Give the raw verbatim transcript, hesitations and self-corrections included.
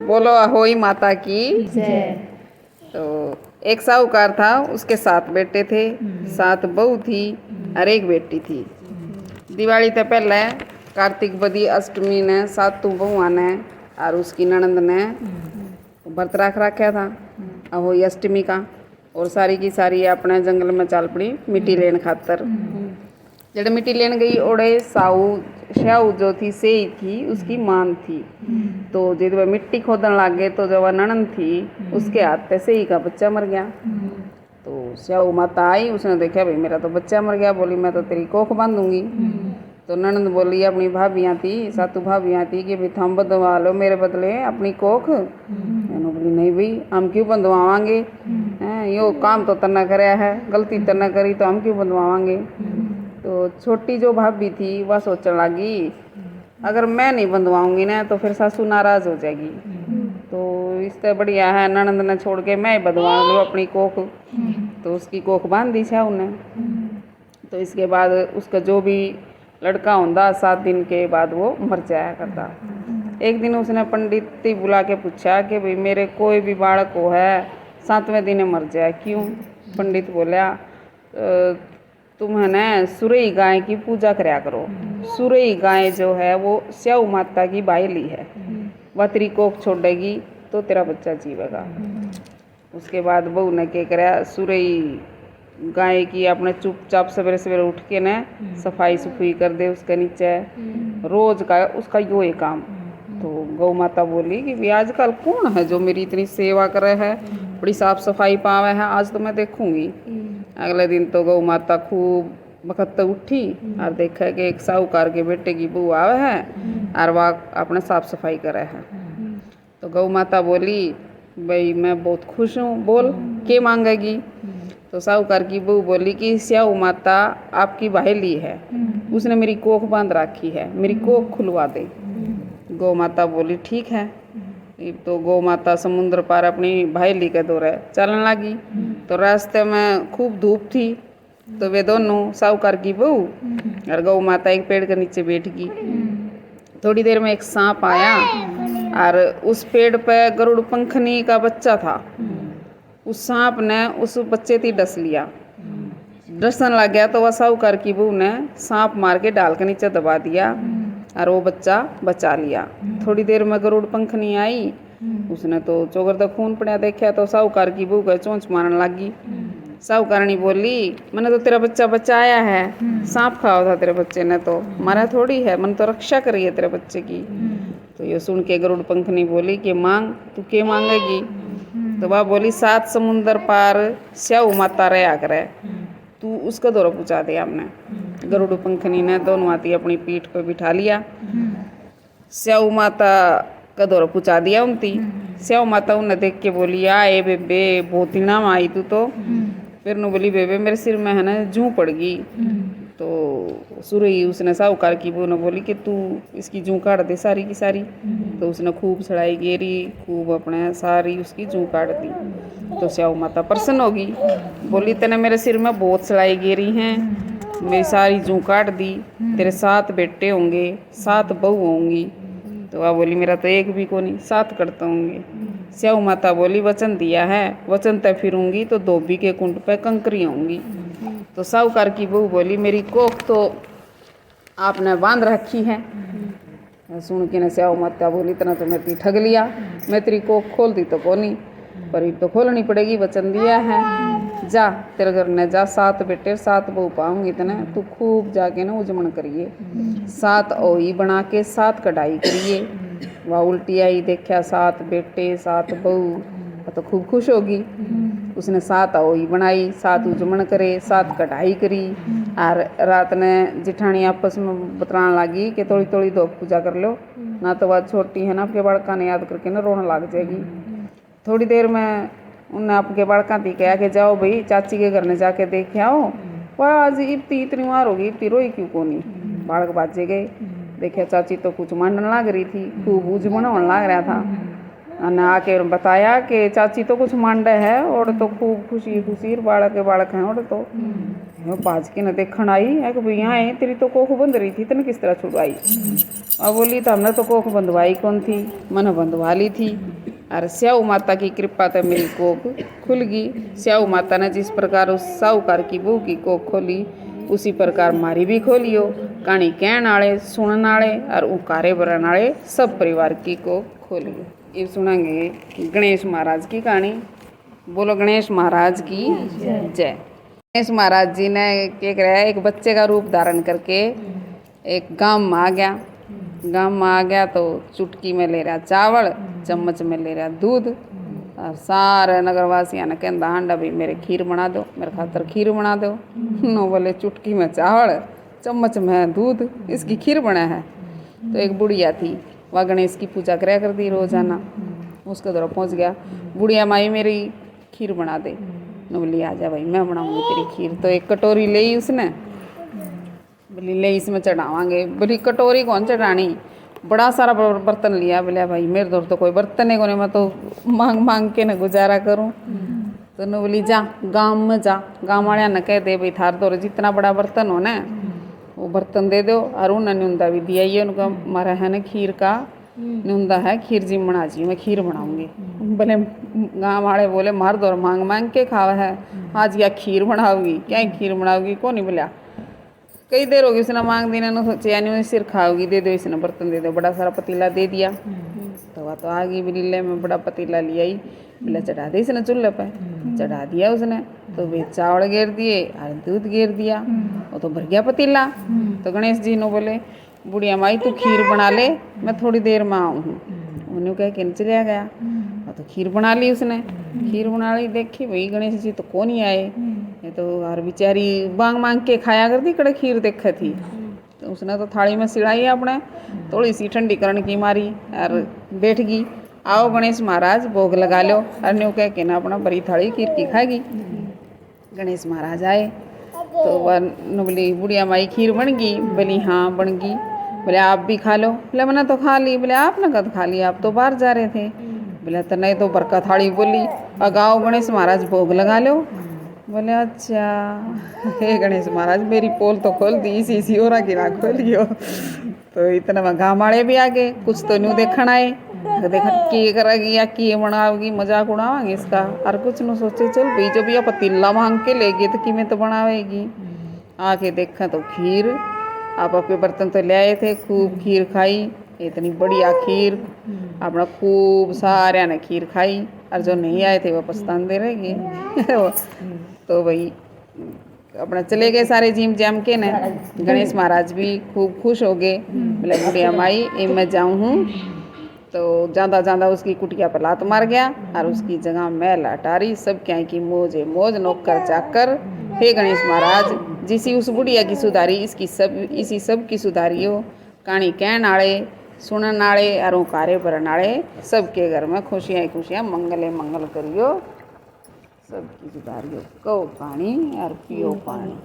बोलो अहोई माता की जय। तो एक साहूकार था, उसके सात बेटे थे, सात बहू थी और एक बेटी थी। दिवाली ते पहले कार्तिक बदी अष्टमी ने सातों बहुआ ने और उसकी ननंद ने व्रत रख रखा था अहोई अष्टमी का। और सारी की सारी अपने जंगल में चाल पड़ी मिट्टी लेन खातर। जड़े मिट्टी लेन गई, ओड़े साऊ, स्याऊ जो थी, सेई थी, उसकी माँ थी। तो जब वह मिट्टी खोदन लग गए, तो जो वह ननंद थी, उसके हाथ पे सेई का बच्चा मर गया। तो स्याऊ माता आई, उसने देखा, भाई, मेरा तो बच्चा मर गया। बोली, मैं तो तेरी कोख बांधूंगी। तो ननंद बोली अपनी भाभियां थी, सातू भाभियां थी कि भाई, थम बंधवा लो मेरे बदले अपनी कोख। मैंने बोली, नहीं भाई, हम क्यों बंधवावांगे? हैं, यो काम तो तन्ने करया है, गलती तन्ने करी, तो हम क्यों बंधवावांगे? तो छोटी जो भाभी थी, वह सोचने लगी, अगर मैं नहीं बंधवाऊंगी ना, तो फिर सासू नाराज हो जाएगी। तो इससे बढ़िया है, ननंद ने छोड़ के मैं ही बंधवा लूँ अपनी कोख। तो उसकी कोख बांध दी स्याऊ ने। तो इसके बाद उसका जो भी लड़का होंदा, सात दिन के बाद वो मर जाया करता। एक दिन उसने पंडित ही बुला के पूछा कि भाई, मेरे कोई भी बालक हो है, सातवें दिन मर जाए, क्यों? पंडित बोला, "अ, तुम है ना, सुरई गाय की पूजा करया करो। सुरई गाय जो है, वो स्याऊ माता की भाईली है, वह तेरी कोख छोड़ेगी तो तेरा बच्चा जीवेगा।" उसके बाद बहू ने के करया, सुरई गाय की आपने चुपचाप सवेरे सवेरे उठ के ने सफाई सफुई कर दे उसके नीचे। रोज का उसका यो ही काम। तो गौ माता बोली कि भी आजकल कौन है जो मेरी इतनी सेवा करे है, बड़ी साफ सफाई पावे है, आज तो मैं देखूंगी। अगले दिन तो गौ माता खूब बखत उठी और देखा कि एक साहूकार के बेटे की बहू आवे है और वह अपने साफ सफाई करे है। तो गौ माता बोली, भाई, मैं बहुत खुश हूँ, बोल, के मांगेगी? तो साहूकार की बहू बोली कि स्याऊ माता आपकी भाईली है, उसने मेरी कोख बांध रखी है, मेरी कोख खुलवा दे। गौ माता बोली, ठीक है। इब तो गौ माता समुद्र पार अपनी भाईली के दौरे चलन लगी। तो रास्ते में खूब धूप थी, तो वे दोनों, साहूकार की बहू और गौ माता, एक पेड़ के नीचे बैठ गई। थोड़ी देर में एक सांप आया और उस पेड़ पे गरुड़ पंखनी का बच्चा था। उस सांप ने उस बच्चे ती डस लिया। डसन लग गया तो वह साहूकार की बहू ने सांप मार के डाल के नीचे दबा दिया और वो बच्चा बचा लिया। थोड़ी देर में गरुड़ पंखनी आई, उसने तो चौगरदा खून पड़ा देखा तो साहूकार की बहू का चोंच मारन लग गई। साहूकारनी बोली, मैंने तो तेरा बच्चा बचाया है, सांप खावा था तेरे बच्चे ने, तो मारा थोड़ी है, मैंने तो रक्षा करी है तेरे बच्चे की। तो ये सुन के गरुड़ पंखनी बोली कि मांग, तू के मांगेगी? तो वह बोली, सात समुंदर पार स्याऊ माता रहा करे, तू उसका दौरा पहुँचा दे हमने। गरुड़ पंखनी ने दोनों हाथी अपनी पीठ पे बिठा लिया, स्याऊ माता का दौरा पहुँचा दिया उनती। स्याऊ माता उन्हें देख के बोली, आ ए बेबे, बहुत दिना में आई तू तो। फिर नु बोली, बेबे, मेरे सिर में है ना जूं पड़ गई। तो सुरई उसने साहूकार की बहू ने बोली कि तू इसकी जूं काट दे सारी की सारी। तो उसने खूब सड़ाई गेरी, खूब अपने सारी उसकी जूं काट दी। तो स्याऊ माता प्रसन्न होगी, बोली, तने मेरे सिर में बहुत सड़ाई गेरी हैं, मेरी सारी जूं काट दी, तेरे सात बेटे होंगे, सात बहू होंगी। तो वह बोली, मेरा तो एक भी कोनी, सात कड़ते होंगे। स्याऊ माता बोली, वचन दिया है, वचन तय फिरूंगी तो धोबी के कुंड पे कंकरी होंगी। तो साहूकार की बहू बोली, मेरी कोख तो आपने बांध रखी है। सुन के ना स्याऊ माता बोली, इतना तो मैं ती ठग लिया, मैं तेरी कोख खोल दी तो कोनी, पर इब तो खोलनी पड़ेगी, वचन दिया है। जा, तेरे घर ने जा, सात बेटे सात बहू पाऊंगी तने, तू खूब जाके ना उजमण करिए, सात ओई बना के सात कढ़ाई करिए। वह उल्टी आई, देखा सात बेटे सात बहू, वह तो खूब खुश होगी। उसने सात ओई बनाई, सात उजमण करे, सात कढ़ाई करी। और रात ने जिठानी आपस में बतलान लगी कि थोड़ी थोड़ी धोक पूजा कर लो, ना तो वह छोटी है ना, आपके बालका ने याद करके ना रोने लग जाएगी। थोड़ी देर में उनने आपके बालकां ती कहा कि जाओ भाई, चाची के घर ने जाके देख आओ। वह आज इब ती इतनी मार होगी, इब ती रोई क्यों कोनी? बालक बाजे गए, देखा चाची तो कुछ मांडन लाग रही थी, खूब उजमण होने लाग रहा था। अने आके बताया कि चाची तो कुछ मांडे है, और तो खूब खुशी खुशी बालक के बालक हैं, और तो मैं पाज के न देखण आई है कि भई यहाँ है, तेरी तो कोख बंध रही थी, तने किस तरह छुड़वाई? अब बोली, तो हमने तो कोख बंधवाई कौन थी, मैंने बंधवा ली थी। और स्याऊ माता की कृपा ते मेरी कोख खुल गई। स्याऊ माता ने जिस प्रकार उस साहूकार की बहू की कोख खोली, उसी प्रकार मारी भी खोलियो। कहानी कहण आले, सुनण आले और उकारे भरण आले सब परिवार की कोख खोलियो। ये सुनांगे गणेश महाराज की कहानी। बोलो गणेश महाराज की जय। गणेश महाराज जी ने क्या कराया, एक बच्चे का रूप धारण करके एक गांव में आ गया। गांव में आ गया तो चुटकी में ले रहा चावल, चम्मच में ले रहा दूध। और सारे नगरवासियां ने कहंदा हांडा, भाई मेरे खीर बना दो, मेरे खातर खीर बना दो। नो बोले, चुटकी में चावल, चम्मच में दूध, इसकी खीर बने है। तो एक बुढ़िया थी, वह गणेश की पूजा करया करती रोजाना। उसके धोरै पहुँच गया, बुढ़िया माई मेरी खीर बना दे। नो बोली, आ जा भाई, मैं बनाऊंगी तेरी खीर। तो एक कटोरी ले आई उसने, बोली, ले इसमें चढ़ावांगे। बोली, कटोरी कौन चढ़ानी, बड़ा सारा बर-, बर्तन लिया। बोलिया, भाई मेरे धोरै तो कोई बर्तन ही कोनी, मैं तो मांग मांग के न गुजारा करूं। तो नु बोली, जा गांव में जा, गांव वाले ने कह दे, भाई थारे धोरै जितना बड़ा बर्तन हो ना, वो बर्तन दे दो। और उन्हें न्यूंदा भी दिया, ये उनका मारा है ना खीर का न्यूंदा है, खीर जी बना जी, मैं खीर बनाऊंगी। बोले, गांव वाले बोले, मार धोरै मांग मांग के खावे है, आज या खीर बनाओगी, क्या खीर बनाओगी, कोनी बोलिया। कई देर होगी उसने मांग दी, इन्होंने सोचे यानी सिर खाओगी, दे दो इसने बर्तन दे दो। बड़ा सारा पतीला दे दिया। तो वह तो आ गई बिल्ले में, बड़ा पतीला ले आई, बिल्ला चढ़ा दे इसने चूल्हे पे। चढ़ा दिया उसने। तो वे चावल गेर दिए और दूध गेर दिया। वो तो भर गया पतीला। तो गणेश जी ने बोले, बुढ़िया माई, तू खीर बना ले, मैं थोड़ी देर में आऊँ हूँ। उन्हें कह के चलिया गया। और तो खीर बना ली उसने। खीर बना ली, देखी भाई गणेश जी तो कोनी आए। ये तो हर बेचारी मांग मांग के खाया करती, कड़े खीर देखे थी। तो उसने तो थाली में सिड़ाई अपने, थोड़ी सी ठंडी करण की मारी और बैठ गई। आओ गणेश महाराज, भोग लगा लो। और न्यू कह के ना अपना बड़ी थाली खीर की खाएगी। गणेश महाराज आए तो वह नु बोली, बुढ़िया माई, खीर बन गई? बोली, हाँ बन गई। बोले, आप भी खा लो। बोले, मैंने तो खा ली। बोले, आपने कद खा ली, आप तो बाहर जा रहे थे। बोले, तो नहीं तो बरका थाली बोली, अगाओ गणेश महाराज, भोग लगा लो। बोले, अच्छा। हे गणेश महाराज, मेरी पोल तो खोल दी, इसी इसी और की ना खोलियो। तो इतने में गांव वाले भी आ गए, कुछ तो न्यू देखण आए। देख, के करेगी या के बनावेगी, मजाक उड़ावांगे इसका। और कुछ नु सोचे, चल भाई, जब ये पतीला मांग के ले गए तो किमें तो बनावेगी। आके देखें तो खीर, आप आपके बर्तन तो ले आए थे, खूब खीर खाई, इतनी बढ़िया खीर। अपना खूब सारे ने खीर खाई, और जो नहीं आए थे वो पछताते रह गए। तो भाई अपना चले गए सारे जीम जाम के ने। गणेश महाराज भी खूब खुश हो गए। बोले, बुढ़िया माई, ए मैं जाऊँ हूँ। तो जांदा जांदा उसकी कुटिया पर लात मार गया और उसकी जगह महल अटारी, सब क्या की मौज है मौज, नौकर चाकर। हे गणेश महाराज, जिसी उस बुढ़िया की सुधारी, इसकी सब, इसी सब की सुधारी हो। कहानी कहण आले, सुनण आले और हुंकारे भरण आले, सबके घर में खुशियां ही खुशियां, मंगल ही मंगल करियो। सबकी सुधारियो, कहो कहानी और पियो पानी।